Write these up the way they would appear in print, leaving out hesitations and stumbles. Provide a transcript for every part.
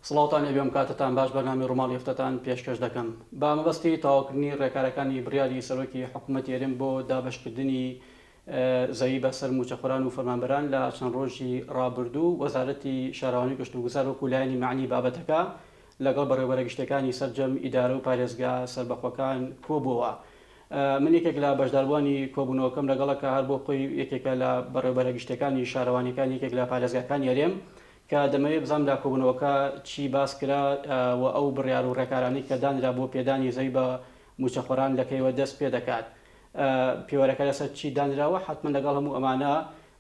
سڵاوتان لێبێ ئەم کاتەتان باش بەرنامەی ڕووماڵی هەفتەتان پێشکەش دەکەم بە مەبەستی تەواوکردنی ڕێکارەکانی بڕیاری سەرۆکی حکوومەتی هەرێم بۆ دابەشکردنی زەوی بەسەر مووچەخۆران و فەرمانبەران لە چەند ڕۆژی ڕابردوو وەزارەتی شارەوانی و گەشتوگوزار وەکو لایەنی مەعنی بابەتەکە لەگەڵ بەڕێوەبەرە گشتیەکانی سەرجەم ئیدارە و پارێزگا سەربەخۆکان کۆبووەوە. من یەکێک لە بەشداربووانی کۆبوونەوەکەم لەگەڵە کە هەر بۆ خۆی یەکێکە لە بەڕێوەبەرە گشتیەکانی شارەوانیەکانی یەکێک لە پارێزگاکانی هەرێم کە دەمەوێت بزانم لە کۆبوونەوەکە چی باس کرا و ئەو بڕیار و ڕێکارانەی کە دانرا بۆ پێدانی زەوی بە مووچەخۆران لە کەیوە دەست پێدەکات پێوەرەکە لەسەر چی دانراوە حەتمەن لەگەڵ هەموو ئەمانە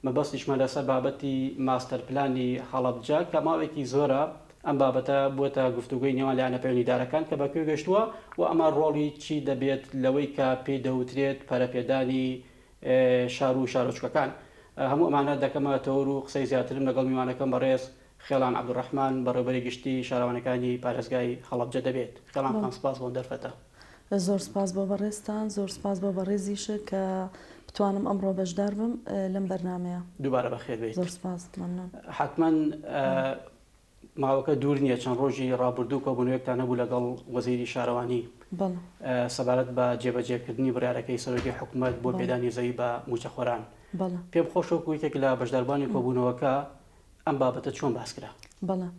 مەبەستیشمە لەسەر بابەتی ماستەر پلانی هەڵەبجە کە ماوەیەکی زۆرە ئەم بابەتە بووەتە گفتوگۆی نێوان لایەنە پەیوەندیدارەکان کە بە کوێ گەشتووە و ئەمە ڕۆڵی چی دەبێت لەوەی کە پێی دەوترێت پەرەپێدانی شار و شارۆچکەکان. هەموو ئەمانە دەکەمە تەوەر و قسەی زیاترم لەگەڵ میوانەکەم بەڕێز خێڵان عەبدولڕەحمان بەڕێوەبەری گشتی شارەوانیەکانی پارێزگای هەڵەبجە دەبێت. خێڵان خان سپاس بۆ ئەم دەرفەتە. زۆر سپاس بۆ بەڕێزتان، زۆر سپاس بۆ بەڕێزیشت کە بتوانم ئەمڕۆ بەشدار بم لەم بەرنامەیە. دووبارە بەخێر بێیت. زۆر سپاس، مەمنون. حەتمەن ماوەکە دوور نییە، چەند ڕۆژی ڕابردوو کۆبوونەوەیەکتان هەبوو لەگەڵ وەزیری شارەوانی بەڵێ. سەبارەت بە جێبەجێکردنی بڕیارەکەی سەرۆکی حکومەت بۆ بەڵێ. پێدانی زەوی بە مووچەخۆران. بەڵێ. پێم خۆشە وەکوو یەکێک لە بەشداربووانی کۆبوونەوەکە ئەم بابەتە چۆن باس کرا؟ بەڵێ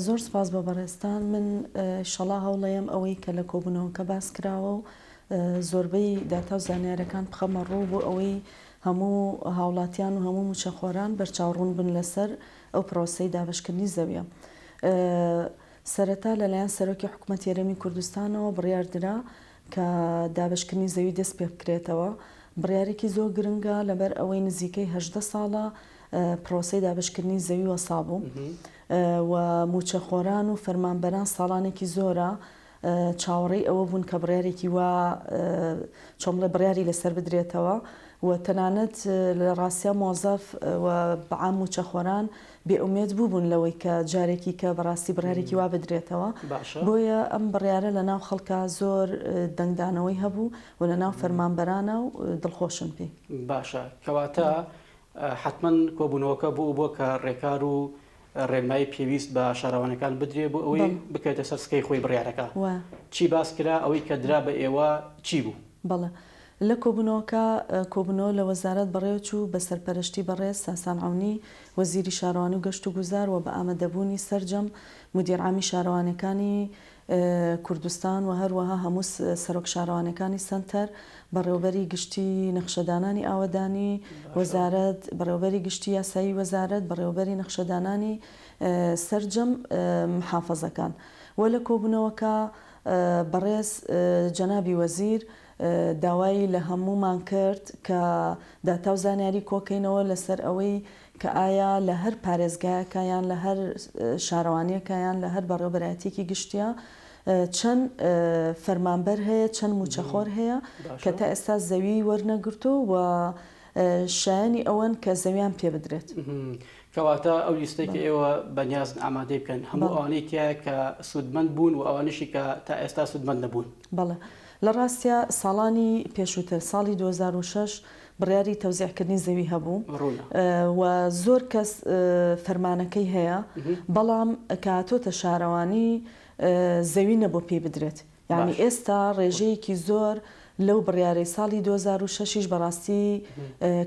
زۆر سپاس بۆ بەڕێزتان من ئیشەڵا هەوڵەیەم ئەوەی کە لە کۆبوونەوەکە باس کراوە و زۆربەی داتا و زانیارەکان بخەمە ڕوو بۆ ئەوەی هەموو هاوڵاتیان و هەموو مووچەخۆران بەرچاوڕوون بن لەسەر ئەو پرۆسەی دابەشکردنی زەویە. سەرەتا لەلایەن سەرۆکی حکومەتی هەرێمی کوردستانەوە بڕیار درا کە دابەشکردنی زەوی دەست پێبکرێتەوە، بڕیارێکی زۆر گرنگە لەبەر ئەوەی نزیکەی 18 ساڵە پرۆسەی دابەشکردنی زەوی وەسابوو و مووچەخۆران و فەرمانبەران ساڵانێکی زۆرە چاوەڕێی ئەوە بوون کە بڕیارێکی وا چۆن بڵێ بڕیاری لەسەر بدرێتەوە و تەنانەت لە ڕاستیا مۆزەف و بەعام مووچەخۆران بێ ئومێد بووبوون لەوەی کە جارێکی کە بەڕاستی بڕیارێکی وا بدرێتەوە باشە. بۆیە ئەم بڕیارە لە ناو خەڵکا زۆر دەنگدانەوەی هەبوو و لە ناو فەرمانبەرانە و دڵخۆشن پێی. باشە کەواتە حەتمەن کۆبوونەوەکە بۆ ئەو بووە کە ڕێکار و ڕێنمایی پێویست بە شارەوانەکان بدرێ بۆ ئەوەی بەڵێ. بکەوێتە سەر سکەی خۆی بڕیارەکە. وایە. چی باس کرا؟ ئەوەی کە درا بە ئێوە چی بوو؟ بەڵێ. لە کۆبوونەوەکە کۆبوونەوە لە وەزارەت بەڕێوەچوو بە سەرپەرشتی بەڕێز ساسان عەونی وەزیری شارەوانی و گەشتوگوزار و بە ئامەدەبوونی سەرجەم مودیر عامی شارەوانیەکانی کوردستان و هەروەها هەموو سەرۆک شارەوانیەکانی سەنتەر، بەڕێوەبەری گشتی نەخشەدانانی ئاوەدانی وەزارەت، بەڕێوەبەری گشتی یاسایی وەزارەت، بەڕێوەبەری نەخشەدانانی سەرجەم محافەزەکان و لە کۆبوونەوەکە بەڕێز جەنابی وەزیر داوای لە هەموومان کرد کە داتا و زانیاری کۆکەینەوە لەسەر ئەوەی کە ئایا لە هەر پارێزگایەکە یان لە هەر شارەوانیەکە یان لە هەر بەڕێوەبەرایەتیەکی گشتیە چەند فەرمانبەر هەیە چەند مووچەخۆر هەیە کە تا ئێستا زەوی وەرنەگرتووە و شایەنی ئەوەن کە زەویان پێ بدرێت. کەواتە ئەو لیستەی کە ئێوە بەنیازن ئامادەی بکەن هەموو ئەوانەی تیایە کە سوودمەند بوون و ئەوانەشی کە تا ئێستا سوودمەند نەبوون. بەڵێ. لە ڕاستیا ساڵانی پێشووتر، ساڵی 2006 بڕیاری تەوزیعکردنی زەوی هەبوو و زۆر کەس فەرمانەکەی هەیە، بەڵام کە هاتۆتە شارەوانی زەوی نەبوو پێی بدرێت. یانی ئێستا ڕێژەیەکی زۆر لەو بڕیارەی ساڵی 2006 یش بەڕاستی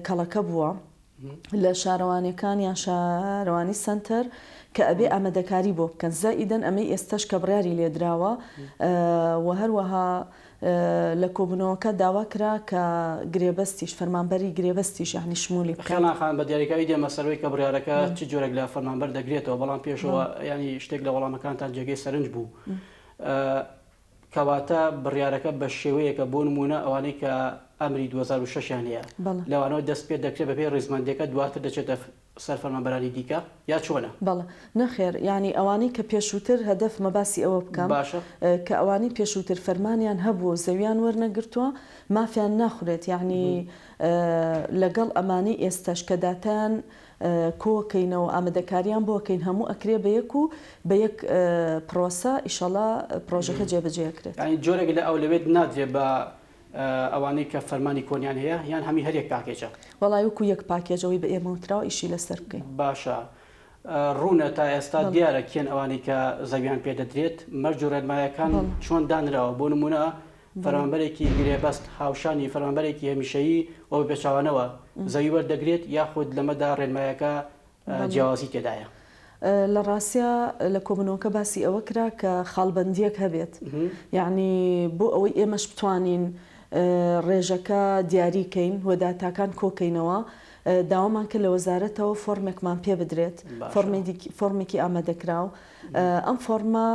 کەڵەکە بووە. لە شارەوانیەکان یان شارەوانی سەنتەر کە ئەبێ ئامادەکاری بۆ بکەن زائیدەن ئەمەی ئێستەش کە بڕیاری لێدراوە و هەروەها لە کۆبوونەوەکە داوا کرا کە گرێبەستیش فەرمانبەری گرێبەستیش یانی شمولی بکات. خێڵان خان، بە دیاریکراوی دێمە سەرەوەی کە بڕیارەکە چ جۆرێک لە فەرمانبەر دەگرێتەوە، بەڵام پێشەوە یانی شتێک لە وەڵامەکانتان جێگەی سەرنج بوو. کەواتە بڕیارەکە بە شێوەیەکە بۆ نموونە ئەوانەی کە ئەمری 2006 یان هەیە لەوانەوە دەست پێ دەکرێت بەپێی ڕیزمەندیەکە دواتر دەچێتە سەر فەرمانبەرانی دیکە یا چۆنە؟ بەڵێ نەخێر یانی ئەوانەی کە پێشووتر هەدەفمە باسی ئەوە بکەم باشە. کە ئەوانەی پێشووتر فەرمانیان هەبووە و زەویان وەرنەگرتووە مافیان ناخورێت یانی لەگەڵ ئەمانەی ئێستەش کە داتایان کۆکەینەوە ئامادەکاریان بۆ ئەکەین هەموو ئەکرێ بە یەک و بە یەک پرۆسە ئیشەڵا پرۆژەکە جێبەجێ ئەکرێت. یانی جۆرێک لە ئەولەوێت نادرێ بە ئەوانەی کە فەرمانی کۆنیان هەیە یان هەمی هەر یەک پاکێجە؟ وەڵای وەکو یەک پاکێج ئەوەی بە ئێمە وتراوە ئیشی لەسەر بکەین. باشە. ڕوونە تا ئێستا دیارە کێن ئەوانەی کە زەویان پێ دەدرێت، مەرج و ڕێنمایەکان چۆن دانراوە، بۆ نموونە فەرمانبەرێکی گرێبەست هاوشانی فەرمانبەرێکی هەمیشەیی و بە پێچەوانەوە زەوی وەردەگرێت یاخود لەمەدا ڕێنمایەکە جیاوازی تێدایە؟ لە ڕاستیا لە کۆبوونەوەکە باسی ئەوە کرا کە خاڵبەندییەک هەبێت یەعنی بۆ ئەوەی ئێمەش بتوانین ڕێژەکە دیاری کەین و داتاکان کۆکەینەوە داوامان کرد لە وەزارەتەوە فۆرمێکمان پێ بدرێت فۆرمێکی ئامادەکراو ئەم فۆرمە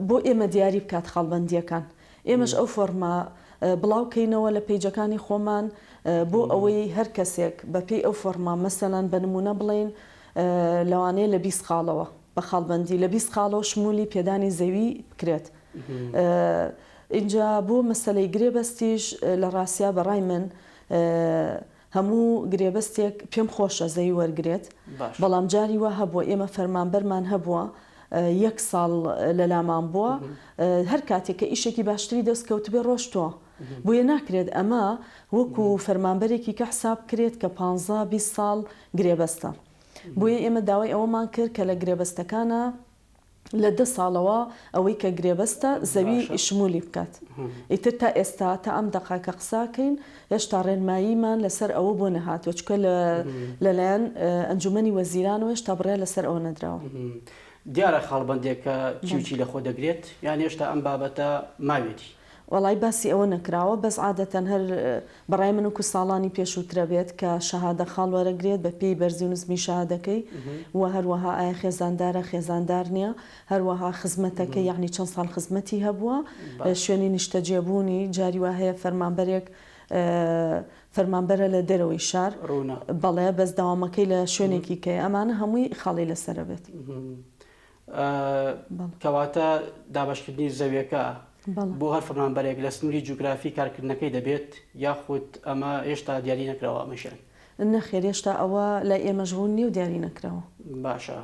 بۆ ئێمە دیاری بکات خاڵبەندییەکان ئێمەش ئەو فۆرمە بڵاو کەینەوە لە پەیجەکانی خۆمان بۆ ئەوەی هەر کەسێک بە پێی ئەو فۆرمە مەسەلەن بە نموونە بڵێین لەوانەیە لە 20 خاڵەوە بە خاڵبەندی لە 20 خاڵەوە شمولی پێدانی زەوی بکرێت ئینجا بۆ مەسەلەی گرێبەستیش لە ڕاستیا بە ڕای من هەموو گرێبەستێک پێم خۆشە زەوی وەرگرێت، بەڵام جاری وا هەبووە ئێمە فەرمانبەرمان هەبووە یەک ساڵ لەلامان بووە هەر کاتێک کە ئیشێکی باشتری دەست کەوتبێ ڕۆشتووە، بۆیە ناکرێت ئەمە وەکو فەرمانبەرێکی کە حساب بکرێت کە پانزە 20 ساڵ گرێبەستە. بۆیە ئێمە داوای ئەوەمان کرد کە لە گرێبەستەکانا لە دە ساڵەوە ئەوەی کە گرێبەستە زەوی شمولی بکات ئیتر تا ئێستا تا ئەم دەقە کە قساکەین هێشتا ڕێنماییمان لەسەر ئەوە بۆ نەهاتوە چونکە لەلایەن ئەنجومەنی وەزیرانەوە هێشتا بڕیار لەسەر ئەوە نەدراوە. دیارە خاڵبەندێک کە چی و چی لەخۆ دەگرێت یان هێشتا ئەم بابەتە ماوێتی؟ وەڵای باسی ئەوە نەکراوە بەس عادەتەن هەر بەڕای من وەکو ساڵانی پێشووترە بێت کە شەهادە خاڵ وەرەگرێت بە پێی بەرزی و نزمی شەهادەکەی و هەروەها ئایا خێزاندارە خێزاندار نیە هەروەها خزمەتەکەی یەعنی چەند ساڵ خزمەتی هەبووە شوێنی نیشتەجێبوونی جاری وا هەیە فەرمانبەرێک فەرمانبەرە لە دەرەوەی شار بەڵێ بەس دەوامەکەی لە شوێنێکی کەیە ئەمانە هەمووی خاڵی لەسەرە بێت. کەواتە دابەشکردنی زەویەکە بۆ هەر فەرمانبەرێک لە سنووری جوگرافی کارکردنەکەی دەبێت یاخود ئەمە هێشتا دیاری نەکراوە ئەمەشیان؟ نەخێر هێشتا ئەوە لای ئێمەش ڕوون نییە و دیاری نەکراوە. باشە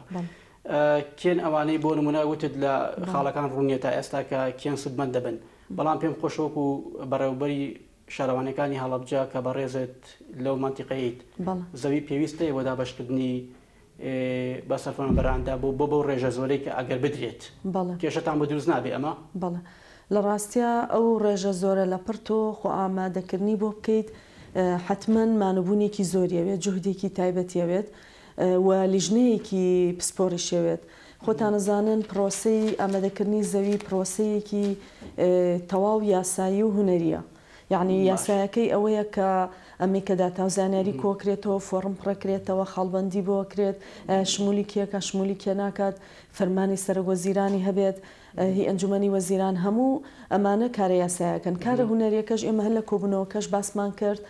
کێن ئەوانەی بۆ نمونە وتت لە خاڵەکان ڕوون نییە تا ئێستا کە کێن سوودمەند دەبن بەڵام پێم خۆشە وەکو بەڕێوبەری شارەوانیەکانی هەڵەبجە کە بەڕێزت لەو مەنتیقەیت زەوی پێویست هەیە بۆ دابەشکردنی بەسەر فەرمانبەراندا بۆ بۆ بەو ڕێژە زۆرەی کە ئەگەر بدرێت بەڵێ. کێشەتان بۆ دروست نابێ ئەمە؟ بەڵێ لە ڕاستیا ئەو ڕێژە زۆرە لە پڕ تۆ خۆ ئامادەکردنی بۆ بکەیت حەتمەن مانوبوونێکی زۆری ئەوێت جوهدێکی تایبەتی ئەوێت و لیژنەیەکی پسپۆڕیشی ئەوێت خۆتان ئەزانن پڕۆسەی ئامادەکردنی زەوی پڕۆسەیەکی تەواو یاسایی و هونەریە یەعنی یاسایەکەی ئەوەیە کە ئەمەی کە داتا و زانیاری کۆکرێتەوە، فۆڕم پڕەکرێتەوە، خاڵبەندی بۆ ئەکرێت، شمولی کێ ئەکات، شمولی کێ ناکات، فەرمانی سەرۆک وەزیرانی هەبێت، هی ئەنجومەنی وەزیران، هەموو ئەمانە کارە یاسایەکەن. کارە هونەریەکەش ئێمە هەر لە کۆبوونەوەکەش باسمان کرد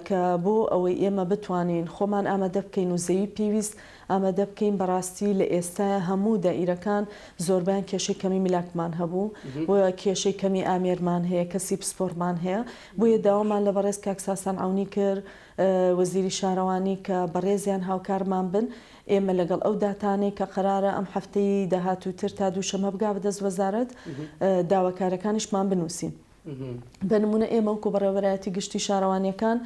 کە بۆ ئەوەی ئێمە بتوانین خۆمان ئامادە بکەین و زەوی پێویست ئامادە بکەین بەڕاستی لە ئێستایا هەموو دائیرەکان زۆربەیان کێشەی کەمی میلاکمان هەبوو و کێشەی کەمی ئامێرمان هەیە کەسی پسپۆڕمان هەیە بۆیە داوامان لە بەڕێز کاک ساسان عەونی کرد وەزیری شارەوانی کە بەڕێزیان هاوکارمان بن ئێمە لەگەڵ ئەو داتانەی کە قەرارە ئەم هەفتەی داهاتووتر تا دووشەمە بگا بەدەست وەزارەت داواکارەکانیشمان بنووسین بە نموونە ئێمە وەکو بەڕێوەبەرایەتی گشتی شارەوانیەکان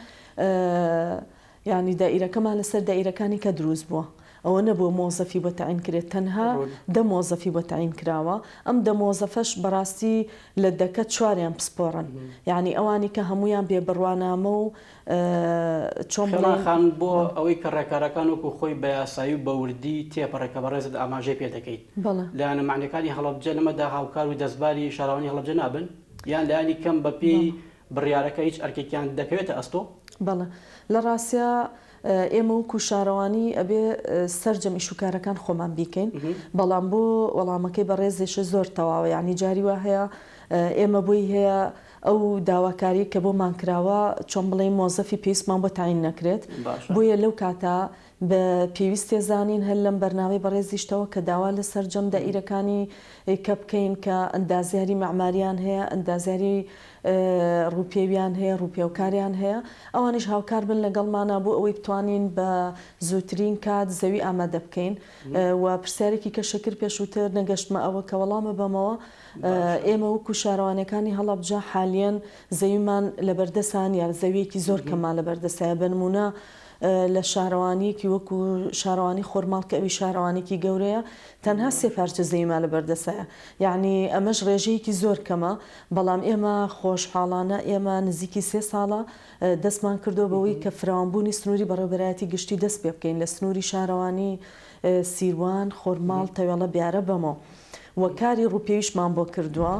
یانی دائیرەکەمان لەسەر دائیرەکانی کە دروست بووە ئەوە نەبووە مۆزەفی بۆ تەعین کرێت تەنها دە مۆزەفی بۆ تەعین کراوە ئەم دە مۆزەفەش بەڕاستی لە دەکە چواریان پسپۆڕن یانی ئەوانی کە هەموویان بێ بڕوانامە و چۆن خێڵان بڵێین خان بۆ ئەوەی کە ڕێکارەکان وەکو خۆی بە یاسایی و بە وردی تێپەڕێ کە بەڕێزت ئاماژەی پێ دەکەیت بەڵێ. لایەنە مەعنیەکانی هەڵەبجە لەمەدا هاوکار و دەستباری شارەوانی هەڵەبجە نابن یان لایەنی کەم بە پێی بەڵێ. بڕیارەکە هیچ ئەرکێکیان دەکەوێتە ئەستۆ؟ بەڵێ لە ڕاستیا ئێمە وەکو شارەوانی ئەبێ سەرجەم ئیش و کارەکان خۆمان بیکەین بەڵام بۆ وەڵامەکەی بەڕێزیش زۆر تەواوە یانی جاری وا هەیە ئێمە بۆی هەیە ئەو داواکاریەی کە بۆمان کراوە چۆن بڵێین مۆزەفی پێویستمان بۆ تەعین نەکرێت بۆیە لەو کاتە بە پێویستێ زانین هەر لەم بەرنامەی بەڕێزیشتەوە کە داوا لە سەرجەم دائیرەکانی کە بکەین کە ئەندازیاری مەعماریان هەیە ئەندازیاری ڕووپێویان هەیە ڕووپێوکاریان هەیە ئەوانیش هاوکار بن لەگەڵمانا بۆ ئەوەی بتوانین بە زووترین کات زەوی ئامادە بکەین و پرسیارێکی کەشە کرد پێشووتر نەگەشتمە ئەوە کە وەڵامە بەمەوە ئێمە وەکو شارەوانیەکانی هەڵەبجە حالیەن زەویمان لەبەردەسا نیە زەویەکی زۆر کەممان لەبەردەسایە بەنمونە. لە شارەوانییەکی وەکو شارەوانی خۆرماڵ کە ئەویش شارەوانیکی گەورەیە تەنها سێ پارچە زەویمان لەبەر دەستایە یەعنی ئەمەش ڕێژەیەکی زۆر کەمە بەڵام ئێمە خۆشحاڵانە ئێمە نزیکی سێ ساڵە دەستمان کردووە بەوەی کە فراوانبوونی سنووری بەڕێوەبەرایەتی گشتی دەست پێ بکەین لە سنووری شارەوانی سیروان، خۆرماڵ، تەوێڵە، بیارە، بەمۆ و کاری ڕووپێویشمان بۆ کردووە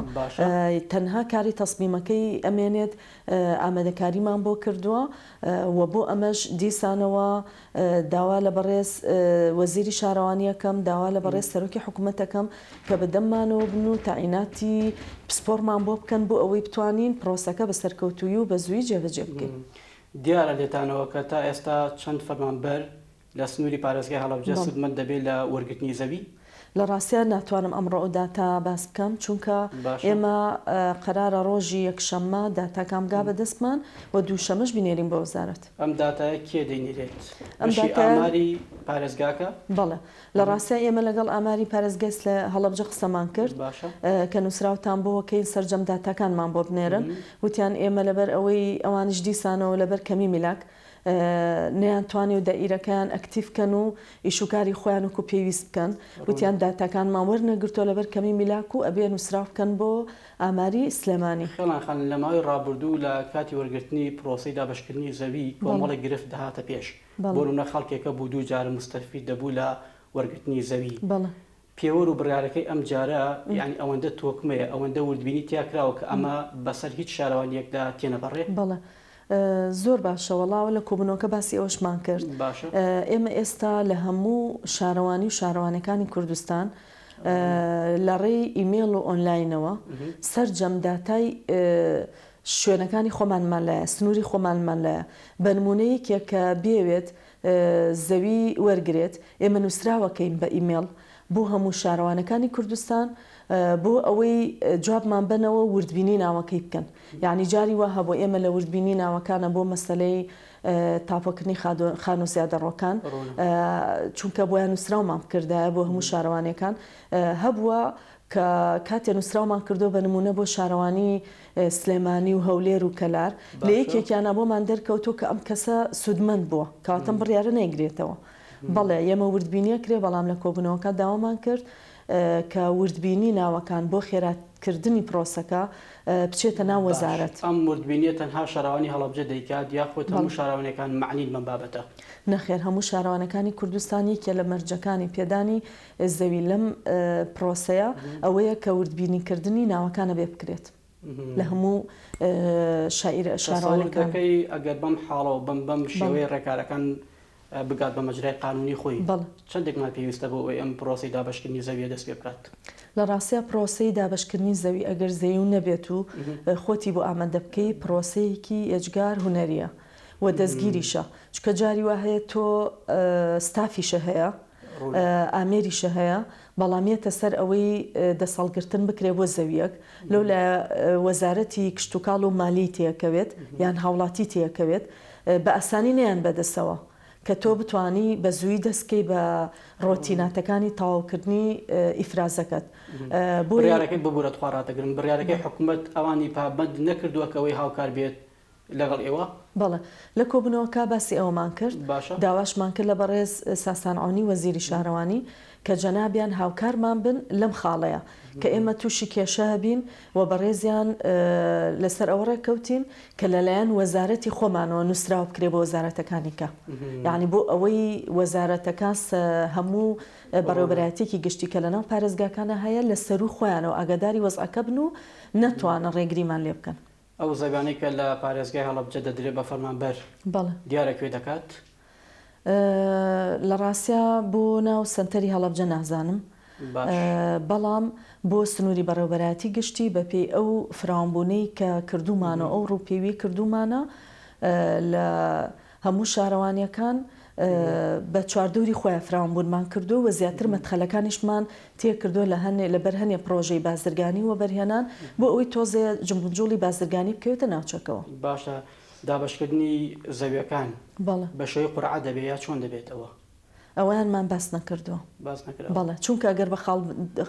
تەنها کاری تەسمیمەکەی ئەمێنێت ئامادەکاریمان بۆ کردووە و بۆ ئەمەش دیسانەوە داوا لە بەڕێز وەزیری شارەوانی ئەکەم، داوا لە بەڕێز سەرۆکی حکومەت ئەکەم کە بە دەممانەوە بن و تەعیناتی پسپۆڕمان بۆ بکەن بۆ ئەوەی بتوانین پرۆسەکە بە سەرکەوتوویی و بە زوویی جێبەجێ بکەین. دیارە لێتانەوە کە تا ئێستا چەند فەرمانبەر لە سنووری پارێزگای هەڵەبجە سوودمەند دەبێت لە وەرگرتنی زەوی؟ لە ڕاستیا ناتوانم ئەمڕۆ ئەو داتا باس بکەم چونکە ئێمە قەرارە ڕۆژی یەکشەممە داتاکان بگا بە دەستمان و دووشەمەش بینێرین بۆ وەزارەت. ئەم داتایە کێ دەینێرێت؟ بەشی ئاماری پارێزگاکە؟ بەڵێ لە ڕاستیا ئێمە لەگەڵ ئاماری پارێزگای هەڵەبجە قسەمان کرد کە نووسراوتان بۆ کەین سەرجەم داتاکانمان بۆ بنێرن وتیان ئێمە لەبەر ئەوەی ئەوانیش دیسانەوە لەبەر کەمی میلاک نەیانتوانی و دائیرەکەیان ئەکتیڤ کەن و ئیشوکاری خۆیان وەکو پێویست بکەن وتیان داتاکانمان وەرنەگرتوە لەبەر کەمی میلاک و ئەبێ نوسراو بکەن بۆ ئاماری سلێمانی. خێڵان خان، لە ماوەی ڕابردوو لە کاتی وەرگرتنی پرۆسەی دابەشکردنی زەوی کۆمەڵێک گرفت دەهاتە پێش، بۆ نمونە خەڵکێک هەبوو دووجار موستەفید دەبوو لە وەرگرتنی زەوی، پێوەر و بڕیارەکەی ئەمجارە یانی ئەوەندە تۆکمەیە، ئەوەندە وردبینی تیا کراوە کە ئەمە بەسەر هیچ شارەوانییەکدا تێنەپەڕێ؟ بەڵێ زۆر باشە وەڵا لە کۆبوونەوەکە باسی ئەوەشمان کرد. باشە. ئێمە ئێستا لە هەموو شارەوانی و شارەوانیەکانی کوردستان لە ڕێی ئیمێڵ و ئۆنلاینەوە سەرجەم داتای شوێنەکانی خۆمانمان لایە، سنووری خۆمانمان لایە. بە نموونە یەکێک کە بیەوێت زەوی وەرگرێت، ئێمە نووسراوەکەین بە ئیمێڵ بۆ هەموو شارەوانەکانی کوردستان بۆ ئەوەی جوابمان بەنەوە و وردبینی ناوەکەی بکەن. یانی جاری وا هەبوو ئێمە لە وردبینی ناوەکانە بۆ مەسەلەی تاپۆکردنی خانوو زیادەڕۆکان چونکە بۆیان نووسراومان بکردایە بۆ هەموو شارەوانیەکان هەبووە کە کاتێ نووسراومان کردووە بە نموونە بۆ شارەوانی سلێمانی و هەولێر و کەلار لە یەکێکیانا بۆمان دەرکەوتووە کە ئەم کەسە سوودمەند بووە کەواتە ئەم بڕیارە نایگرێتەوە. بەڵێ ئێمە وردبینی ئەکرێ بەڵام لە کۆبوونەوەکە داوامان کرد کە وردبینی ناوەکان بۆ خێراکردنی پرۆسەکە بچێتە ناو باش وەزارەت. ئەم وردبینیە تەنها شارەوانی هەڵەبجە دەیکات یاخود هەموو شارەوانیەکان مەعنین بەم بابەتە؟ نەخێر هەموو شارەوانەکانی کوردستان یەکێ لە مەرجەکانی پێدانی زەوی لەم پرۆسەیە ئەوەیە کە وردبینیکردنی ناوەکان ئەبێ بکرێت لە هەموو تەسەور شارەوانیەکان. دەکەی ئەگەر بەم حاڵەوە بەم بەم شێوەیە ڕێکارەکان بگات بە مەجرای قانونی خۆی چەندێکمان پێویستە بۆ ئەوەی ئەم پرۆسەی دابەشکردنی زەویە دەست پێ بکات؟ لە ڕاستیا پرۆسەی دابەشکردنی زەوی ئەگەر زەیو نەبێت و خۆتی بۆ ئامادە بکەی پرۆسەیەکی ئێجگار هونەریە و دەستگیریشە چونکە جاری وا هەیە تۆ ستافیشە هەیە ئامێریشە هەیە، بەڵام یەتە سەر ئەوەی دەستهەڵگرتن بکرێ بۆ زەوییەک، لەو لایە وەزارەتی کشتوکاڵ و مالیی تێکەوێت یان هاوڵاتی تێکەوێت بە ئاسانی نەیان بەدەسەوە کە تۆ بتوانی بە زوویی دەست بکەی بە ڕۆتیناتەکانی تەواوکردنی ئیفرازەکەت. بۆیە. بڕیارەکەی، ببورە تخوا ڕاتدەگرم، بڕیارەکەی حکومەت ئەوانی پابەند نەکردووە کە ئەوەی هاوکار بێت لەگەڵ ئێوە؟ بەڵێ. لە کۆبوونەوەکە باسی ئەوەمان کرد. باشە. داواشمان کرد لە بەڕێز ساسان عەونی وەزیری شارەوانی کە جەنابیان هاوکارمان بن لەم خاڵەیا کە ئێمە تووشی کێشە بین و بەڕێزیان لەسەر ئەوە ڕێککەوتین کە لەلایەن وەزارەتی خۆمانەوە نووسراو بکرێ بۆ وەزارەتەکانی کە یانی بۆ ئەوەی وەزارەتەکان هەموو بەڕێوەبەرایەتیەکی گشتی کە لەناو پارێزگاکانا هەیە لە سەروو خۆیانەوە ئاگاداری وەزعەکە بن و نەتوانن ڕێگریمان لێ بکەن. ئەو زەویانەی کە لە پارێزگای هەڵەبجە دەدرێت بە فەرمانبەر بەڵێ. دیارە کوێ دەکات؟ لە ڕاستیا بۆ ناو سەنتەری هەڵەبجە نازانم باش. بەڵام بۆ سنووری بەڕێوەبەرایەتی گشتی بە پێی ئەو فراوانبوونەی کە کردوومانە و ئەو ڕووپێویەی کردوومانە لە هەموو شارەوانییەکان بە چواردەوری خۆیان فراوانبوونمان کردووە و زیاتر مەدخەلەکانیشمان تێکردووە لە هەنێ لەبەر هەنێ پڕۆژەی بازرگانی و وەبەرهێنان بۆ ئەوەی تۆزێ جموجوڵی بازرگانی بکەوێتە ناوچەکەوە. باشە دابەشکردنی زەویەکان بەڵێ. بە شێوەی قورعە دەبێ یا چۆن دەبێت ئەوە؟ ئەوەیانمان باس نەکردووە. باس نەکراوە. بەڵێ چونکە گەر بە خاڵ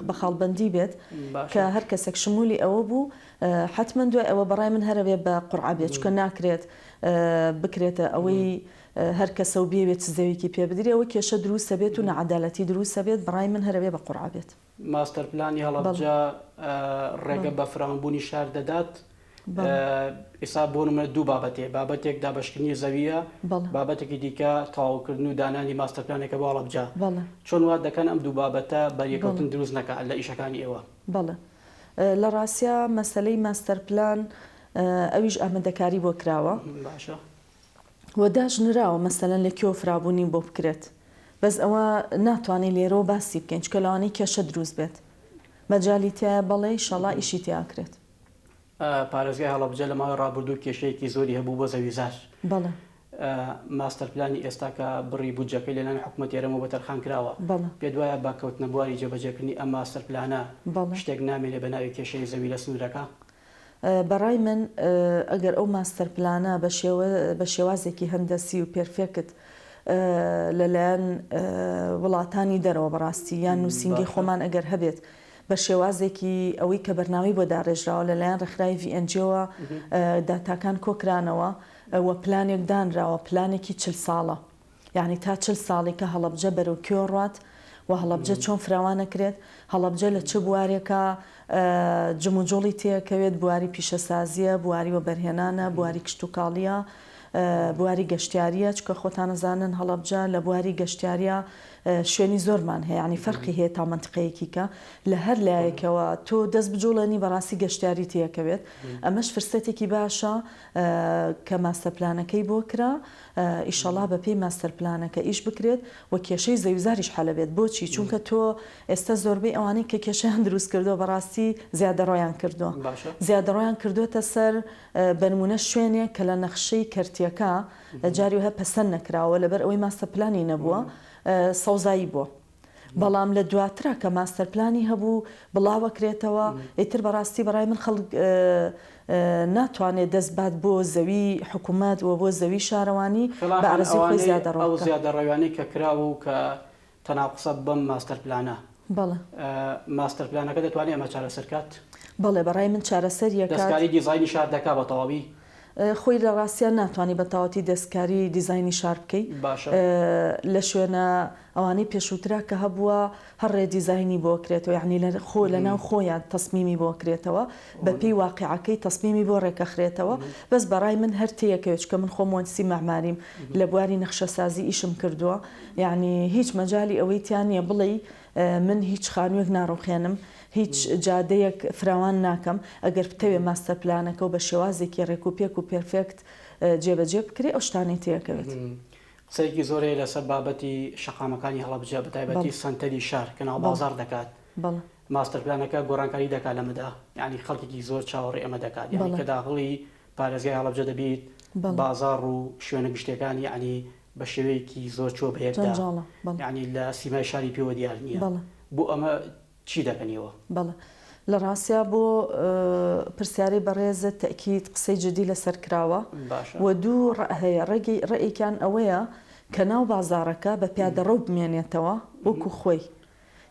بە خاڵبەندی بێت کە باشە. هەر کەسێک شمولی ئەوە بوو حەتمەن دوای ئەوە بەڕای من هەر ئەبێ بە قورعە بێت چونکە ناکرێت بکرێتە ئەوەی. هەر کەسە و بیەوێت چ زەویەکی پێ بدرێ ئەوە کێشە دروست ئەبێت و ناعەدالەتی دروست ئەبێت بەڕای من هەر ئەبێ بە قوڕعە بێت. ماستەر پلانی هەڵەبجە ڕێگە بە فراوانبوونی شار دەدات؟ ئێستا بۆ نمونە دوو بابەت هەیە، بابەتێک دابەشکردنی زەوییە، بابەتێکی دیکە تەواوکردن و دانانی ماستەر پلانێکە بۆ هەڵەبجە. چۆن وا دەکەن ئەم دوو بابەتە بەریەکەوتن دروست نەکات لە ئیشەکانی ئێوە؟ بەڵێ. لە ڕاستیا مەسەلەی ماستەر پلان ئەویش ئامادەکاری بۆ کراوە. باشە. و داشنراوە مەسەلەن لە کوێوە فرابوونی بۆ بکرێت بەس ئەوە ناتوانین لێرەوە باسی بکەین چونکە لەوانەیە کێشە دروست بێت مەجالی تیایە بەڵێ ئیشەڵا ئیشی تیا ئەکرێت. پارێزگای هەڵەبجە لە ماوەی ڕابردوو کێشەیەکی زۆری هەبوو بۆ زەویزار. بەڵێ. ماستەر پلانی ئێستا کە بڕی بودجەکەی لەلایەن حکومەتی هەرێمەوە بۆ تەرخان کراوە، بەڵێ. پێت وایە بە کەوتنە بواری جێبەجێکردنی ئەم ماستەر پلانە بەڵێ. شتێک نامێنێ بە ناوی کێشەی زەوی لە سنوورەکە؟ بەڕای من ئەگەر ئەو ماستەر پلانە بە شێوازێکی هەندەسی و پێرفێکت لەلایەن وڵاتانی دەرەوە بەڕاستی یان نووسینگەی خۆمان ئەگەر هەبێت بە شێوازێکی ئەوەی کە بەرنامەی بۆ داڕێژراوە لەلایەن ڕێکخراوی VNG-ەوە داتاکان کۆکرانەوە و پلانێک دانراوە پلانێکی چل ساڵە. یانی تا چل ساڵی کە هەڵەبجە بەرەو کوێ ڕوات و هەڵەبجە چۆن فراوان ئەکرێت، هەڵەبجە لە چ بوارێکا جموجوڵی تێکەوێت، بواری پیشەسازییە، بواری وەبەرهێنانە، بواری کشتوکاڵییە، بواری گەشتیارییە، چونکە خۆتان ئەزانن هەڵەبجە لە بواری گەشتیارییا شوێنی زۆرمان هەیە، یانی فەرقی هەیە تا مەنتیقەیەکی کە لە هەر لایەکەوە تۆ دەست بجوڵێنی بەڕاستی گەشتیاری تێکەوێت، ئەمەش فرسەتێکی باشە کە ماستەرپلانەکەی بۆ کرا. ئیشەڵا بە پێی ماستەر پلانەکە ئیش بکرێت و کێشەی زەویوزاریش حەلەبێت بۆچی چونکە تۆ ئێستا زۆربەی ئەوانەی کە کێشەیان دروست کردوە بەڕاستی زیادەڕۆیان کردوە زیادەڕۆیان کردوەتە سەر بەنمونە شوێنێک کە لە نەخشەی کەرتیەکە جاری وایە پەسەند نەکراوە لەبەر ئەوەی ماستەر پلانی نەبوە سەوزایی بوە. بەڵام لە دواترا کە ماستەر پلانی هەبوو بڵاوەکرێتەوە ئیتر بەڕاستی بەڕای من خەڵک ناتوانێت دەست بات بۆ زەوی حکومەت و بۆ زەوی شارەوانی بە ئارەزوی خۆی زیادەڕۆ ئەو بکا. زیادەڕەویانەی کە کراوە و کە تەناقوسە بەم ماستەر پلانە. بەڵێ. ماستەر پلانەکە دەتوانێت ئەمە چارەسەر کات؟ بەڵێ بەڕای من چارەسەری ئەکات. دەستکاری دیزاینی شار دەکا بە تەواوی؟ خۆی لە ڕاستیا ناتوانی بە تەواوەتی دەستکاری دیزاینی شار بکەی. باشە. لە شوێنە ئەوانەی پێشووترا کە هەبووە هەر ڕێ دیزاینی بۆ کرێتەوە یانی لە خۆ لە ناو خۆیان تەسمیمی بۆ کرێتەوە بە پێی واقیعەکەی تەسمیمی بۆ ڕێکەخرێتەوە بەس بە ڕای من هەر تێیەکەوێ چونکە من خۆم موهەندسی مەعماریم لە بواری نەخشەسازی ئیشم کردووە یانی هیچ مەجالی ئەوەی تیا نییە بڵێی من هیچ خانوویەک ناڕوخێنم هیچ جادەیەک فراوان ناکەم ئەگەر بتەوێ ماستەر پلانەکە و بە شێوازێکی ڕێکوپێک و پێرفێکت جێبەجێ بکرێ ئەو شتانەی تێکەوێت. قسەیەکی زۆر هەیە لەسەر بابەتی شەقامەکانی هەڵەبجە بەتایبەتی سەنتەری شار کە ناوبازاڕ دەکات ماستەر پلانەکە گۆڕانکاری دەکات لەمەدا یانی خەڵکێکی زۆر چاوەڕێی ئەمە دەکات یانی کە داخڵی پارێزگای هەڵەبجە دەبیت بازاڕ و شوێنە گشتیەکان یانی بە شێوەیەکی زۆر چووە بە یەکدا یانی لە سیمای شاری پێوە دیار نییە بۆ ئەمە چی دەکەن ئێوە؟ بەڵێ. لە ڕاستیا بۆ پرسیارەی بەڕێزت تەئکید قسەی جدی لەسەر کراوە باشە. و دوو ڕەئ هەیە، ڕێگەی ڕەئێکیان ئەوەیە کە ناو بازاڕەکە بە پیادەڕەو بمێنێتەوە وەکوو خۆی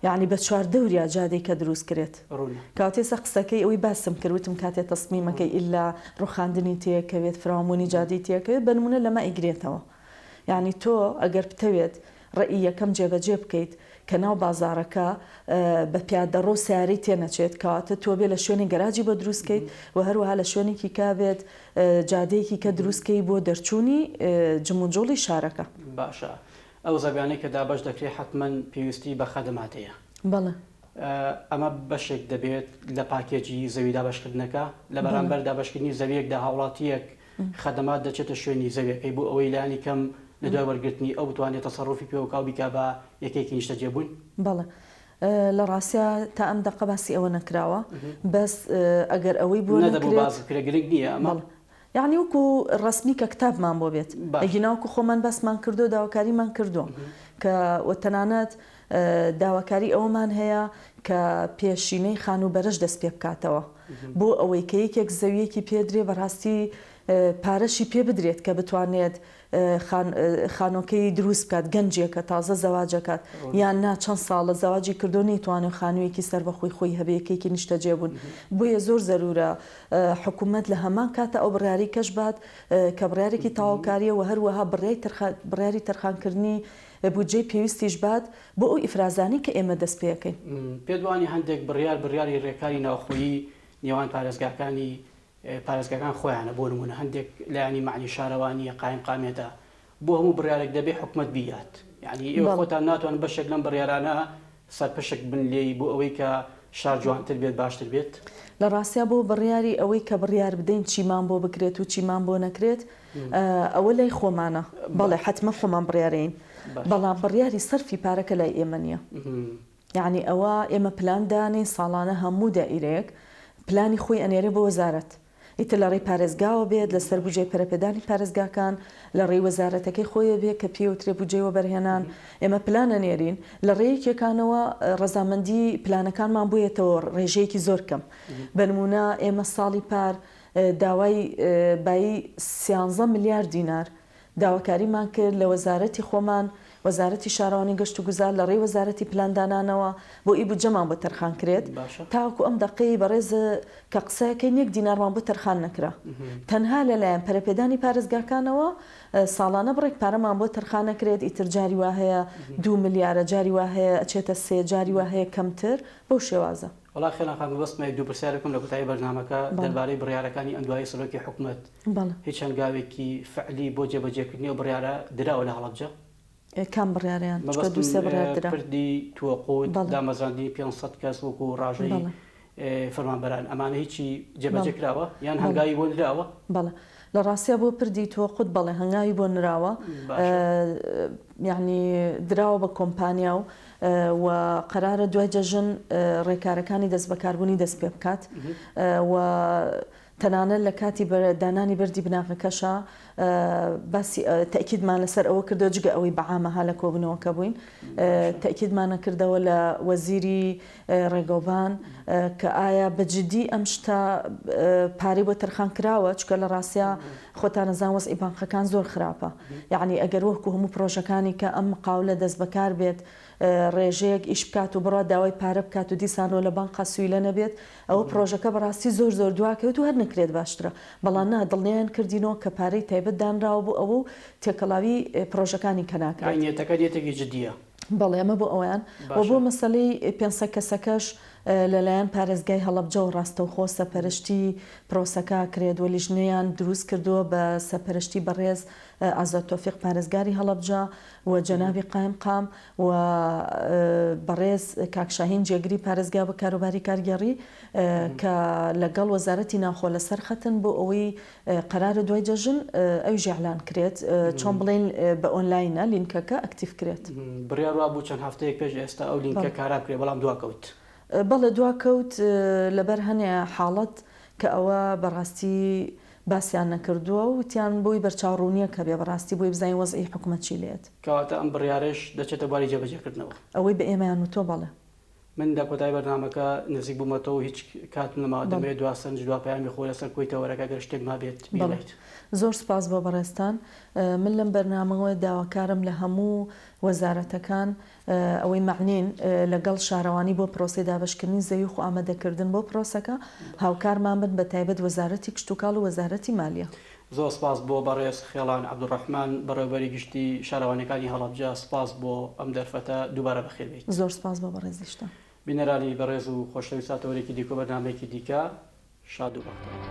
یەعنی بە چواردەوریا جادەی کە دروست کرێت. ڕوونە. کەواتە ئێستا قسەکەی ئەوەی باسم کرد وتم کاتێ تەسمیمەکەی ئیلا ڕووخاندنی تێکەوێت فراوانبوونی جادەی تێکەوێت بە نموونە لەمە ئەیگرێتەوە یەعنی تۆ ئەگەر بتەوێت ڕێی یەکەم جێبەجێ بکەیت کە ناو بازاڕەکە بە پیادەڕۆ سەیارەی تێنەچێت، کەواتە تۆ بێ لە شوێنێک گەراجی بۆ دروست کەیت و هەروەها لە شوێنێکی کە بێت جادەیەکی کە دروست کەی بۆ دەرچوونی جموجوڵی شارەکە. باشە ئەو زەویانەی کە دابەش دەکرێت حەتمەن پێویستی بە خەدەمات هەیە. بەڵێ. ئەمە بەشێک دەبێت لە پاکێجی زەوی دابەشکردنەکە، لە بەرامبەر دابەشکردنی زەویەکدا هاوڵاتییەک خەدەمات دەچێتە شوێنی زەویەکەی بۆ ئەوەی لانی کەم لە دوای وەرگرتنی ئەو بتوانێت تەسەروفی پێوە بکا و بیکا بە یەکەیەکی نیشتەجێبوون؟ بەڵێ لە ڕاستیا تا ئەم دەقە باسی ئەوە نەکراوە بەس ئەگەر ئەوەی بۆ نەدەبوو نەکرێت باس بکرێت گرنگ نییە ئەمە؟ بەڵێ یەعنی وەکو ڕەسمی کە کتابمان بۆ بێت باشە. ئەگینا وەکو خۆمان باسمان کردووە داواکاریمان کردووە کە وە تەنانەت داواکاری ئەوەمان هەیە کە پێشینەی خانووبەرەش دەست پێ بکاتەوە بۆ ئەوەی کە یەکێک زەوییەکی پێ درێ بەڕاستی پارەشی پێ بدرێت کە بتوانێت. خانوەکەی دروست بکات گەنجێکە تازە زەواجەکات یان نا چەند ساڵە زەواجی کردو نەیتوانێ خانوویەکی سەربەخۆی خۆی هەبێ یەکەیەکی نیشتەجێ بوون بۆیە زۆر زەرورە حکومەت لە هەمان کاتا ئەو بڕیارەی کەش بات کە بڕیارێکی تەواوکاریە وە هەروەها بڕیای بڕیاری تەرخانکردنی بودجەی پێویستیش بات بۆ ئەو ئیفرازانەی کە ئێمە دەست پێ ئەکەین. پێت وانیە هەندێک بڕیار بڕیاری رێکاری ناوخۆیی نێوان پارێزگاکانی پارێزگاکان خۆیانە بۆ نمونە هەندێک لایەنی مەعنی شارەوانیە قایمقامیەتە بۆ هەموو بڕیارێک دەبێ حکومەت بیات یعنی ئێوە خۆتان ناتوانن بەشێک لەم بڕیارانە سەرپشک بن لێی بۆ ئەوەی کە شار جوانتر بێت باشتر بێت؟ لە ڕاستیا بۆ بڕیاری ئەوەی کە بڕیار بدەین چیمان بۆ بکرێت و چیمان بۆ نەکرێت ئەوە لای خۆمانە بەڵێ حەتمەن خۆمان بڕیارەین بەڵام بڕیاری سەرفی پارەکە لای ئێمە نییە. یەعنی ئەوە ئێمە پلان دانێین ساڵانە هەموو دائیرەیەک پلانی خۆی ئەنێرێ بۆ وەزارەت ئیتر لە ڕێی پارێزگاوە بێت لەسەر بوجەی پەرەپێدانی پارێزگاکان لە ڕێی وەزارەتەکەی خۆیە بێ کە پێی وترێ بوجەی وەبەرهێنان ئێمە پلان ئەنێرین لە ڕێی یەکێکانەوە ڕەزامەندی پلانەکانمان بۆیەتەوە ڕێژەیەکی زۆر کەم بە نمونە ئێمە ساڵی پار داوای بایی سیانزە ملیار دینار داواکاریمان کرد لە وەزارەتی خۆمان، وەزارەتی شارەوانی گەشتوگوزار لە ڕێی وەزارەتی پلاندانانەوە بۆ ئی بودجەمان بۆ تەرخان کرێت، تاوەکو ئەم دەقەی بەڕێز کە قسەکەین یەک دینارمان بۆ تەرخان نەکرا. تەنها لە لایەن پەرەپێدانی پارێزگاکانەوە ساڵانە بڕێک پارەمان بۆ تەرخان ئەکرێت، ئیتر جاری وا هەیە دوو ملیارە، جاری وا هەیە ئەچێتە سێ، جاری وا هەیە کەمتر، بەو شێوازە. وەڵا خێران خان مەبەستمە یەک دوو پرسیار بکەم لە کۆتایی بەرنامەکە دەربارەی بڕیارەکانی ئەم دوایی سەرۆکی حکومەت هیچ هەنگاوێکی فعلی بۆ جێبەجێکردنی ئەو بڕیارە دراوە لە هەڵەبجە؟ کام بڕیارەیان؟ چونکە دوو سێ بڕیار درا. مەبەستم پردی توەقوت، دامەزراندنی 500 کەس وەکو ڕاژەی فەرمانبەران ئەمانە هیچی جێبەجێ کراوە یان هەنگاوی بۆ نراوە؟ بەڵێ لە ڕاستیا بۆ پردی توەقوت بەڵێ هەنگاوی بۆ نراوە یانی دراوە بە کۆمپانیا و و قەرارە دوای جەژن ڕێکارەکانی دەستبەکاربوونی دەست پێ بکات و تەنانەت لە کاتی دانانی بەردی بناغەکەشا باسی تەئکیدمان لەسەر ئەوە کردەوە جگە ئەوەی بە عامەها لە کۆبوونەوەکە بووین تەئکیدمانە کردەوە لە وەزیری ڕێگەوبان کە ئایا بە جدی ئەم شتە پارەی بۆ تەرخان کراوە چونکە لە ڕاستیا خۆتان ئەزان وەزعی بانقەکان زۆر خراپە یەعنی ئەگەر وەکو هەموو پرۆژەکانی کە ئەم مقاولە دەست بەکار بێت ڕێژەیەک ئیش بکات و بڕوات داوای پارە بکات و دیسانەوە لە بانقا سویلە نەبێت ئەوە پرۆژەکە بەڕاستی زۆر زۆر دواکەوێت و هەر نەکرێت باشترە بەڵام نا دڵنیایان کردینەوە کە پارەی تایبەت دانراوە بۆ ئەوە و تێکەڵاوی پرۆژەکانی کە ناکرێت. یانی نیەتەکە نیەتێکی جدیە. بەڵێ ئەمە بۆ ئەوەیان و بۆ مەسەلەی 500 کەسەکەش لەلایەن پارێزگای هەڵەبجەوە ڕاستەوخۆ سەپەرشتی پرۆسەکە ئەکرێت و لیژنەیان دروست کردووە بە سەپەرشتی بەڕێز ئازاد تۆفیق پارێزگاری هەڵەبجە و جەنابی قایمقام و بەڕێز کاک شاهین جێگری پارێزگا بە کاروباری کارگێڕی کە لەگەڵ وەزارەتی ناوخۆ لەسەر خەتن بۆ ئەوەی قەرارە دوای جەژن ئەویش ئیعلان کرێت چۆن بڵێین بە ئۆنلاینە لینکەکە ئەکتیڤ کرێت. بڕیار وابوو چەند هەفتەیەک پێش ئێستا ئەو لینکە کارا بکرێت بەڵام دواکەوت. بەڵێ دواکەوت لەبەر هەنێ حاڵەت کە ئەوە بەڕاستی باسیان نەکردووە و وتیان بۆی بەرچاوڕوونییەک هەبێ بەڕاستی بۆی بزانین وەزعی حکومەت چی لێت. کەواتە ئەم بڕیارەش دەچێتە بواری جێبەجێکردنەوە. ئەوەی بە ئێمەیان وتووە بەڵێ. من لە کۆتایی بەرنامەکە نزیک بوومەتەوە و هیچ کاتم نەماوە، دەمەوێت دوا سەرنج دوا پەیامی خۆ لەسەر کۆی تەوەرەکە گەر شتێک مابێت بیڵێیت. زۆر سوپاس بۆ بەڕێزتان. من لەم بەرنامەوە داواکارم لە هەموو وەزارەتەکان ئەوەی مەعنین لەگەڵ شارەوانی بۆ پرۆسەی دابەشکردنی زەوی و خۆئامادەکردن بۆ پرۆسەکە هاوکارمان بن بەتایبەت وەزارەتی کشتوکاڵ و وەزارەتی مالیە. زۆر سپاس بۆ بەڕێز خێڵان عەبدولڕەحمان بەڕێوەبەری گشتی شارەوانیەکانی هەڵەبجە سپاس بۆ ئەم دەرفەتە دووبارە بەخێر بێیت. زۆر سپاس بۆ بەڕێزیشتان. بینەرانی بەڕێز و خۆشەویست تا تەوەرێکی دیکە و بەرنامەیەکی دیکە شاد و بەختەوەر.